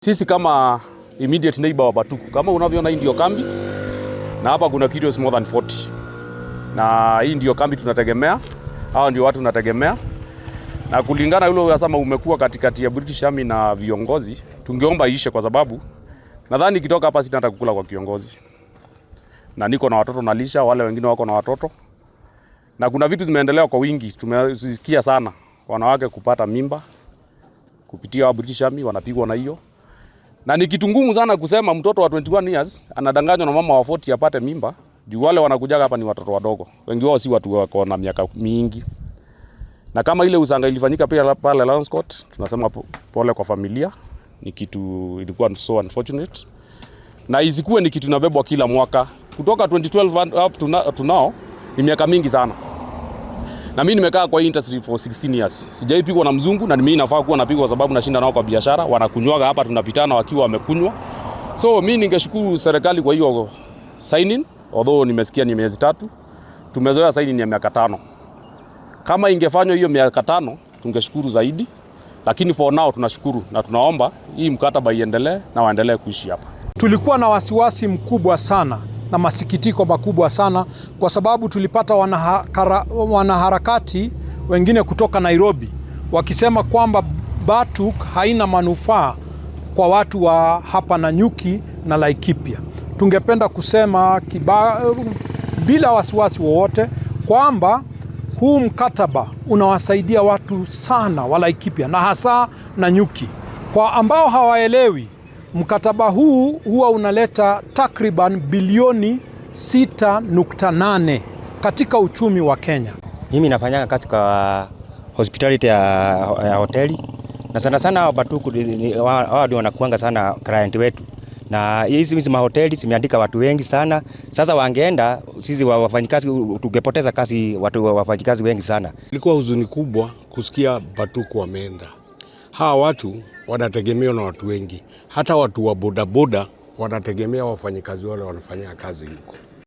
Sisi kama immediate neighbor wa Batuku, kama unavyoona, hii ndio kambi na hapa kuna kiosk more than 40, na hii ndio kambi tunategemea, hawa ndio watu tunategemea, na kulingana yule uhasama umekuwa katikati ya British Army na viongozi, tungeomba iishe, kwa sababu nadhani ikitoka hapa sitata kukula kwa kiongozi, na niko na watoto nalisha, wale wengine wako na watoto, na kuna vitu zimeendelea kwa wingi, tumesikia sana wanawake kupata mimba kupitia wa British Army, wanapigwa na hiyo na ni kitu ngumu sana kusema mtoto wa 21 years anadanganywa na mama wa 40 apate mimba, juu wale wanakujaga hapa ni watoto wadogo, wengi wao si watu wako na miaka mingi. Na kama ile usanga ilifanyika pia pale Lions Court, tunasema pole kwa familia, ni kitu ilikuwa so unfortunate, na isikuwe ni kitu inabebwa kila mwaka kutoka 2012 up to now, ni miaka mingi sana. Na mimi nimekaa kwa hii industry for 16 years. Sijaipigwa na mzungu na mimi nafaa kuwa napigwa kwa sababu nashinda nao kwa biashara, wanakunywaga hapa, tunapitana wakiwa wamekunywa. So mimi ningeshukuru serikali kwa hiyo signing, although nimesikia ni miezi 3. Tumezoea signing ya miaka 5. Kama ingefanywa hiyo miaka 5 tungeshukuru zaidi, lakini for now tunashukuru na tunaomba hii mkataba iendelee na waendelee kuishi hapa. Tulikuwa na wasiwasi mkubwa sana na masikitiko makubwa sana kwa sababu tulipata wanaharakati wengine kutoka Nairobi wakisema kwamba Batuk haina manufaa kwa watu wa hapa Nanyuki na Laikipia. Tungependa kusema bila wasiwasi wowote kwamba huu mkataba unawasaidia watu sana wa Laikipia na hasa Nanyuki. Kwa ambao hawaelewi, mkataba huu huwa unaleta takriban bilioni 6.8 katika uchumi wa Kenya. Mimi nafanya kazi kwa hospitality ya hoteli na sana sana hao Batuku wao ndio wanakuanga sana client wetu, na hizi mahoteli zimeandika watu wengi sana. Sasa wangeenda, sisi wafanyikazi tungepoteza kazi, watu wafanyikazi wengi sana. Ilikuwa huzuni kubwa kusikia Batuku wameenda. Hawa watu wanategemewa na watu wengi, hata watu wa bodaboda wanategemea wafanyikazi wale wanafanya kazi huko.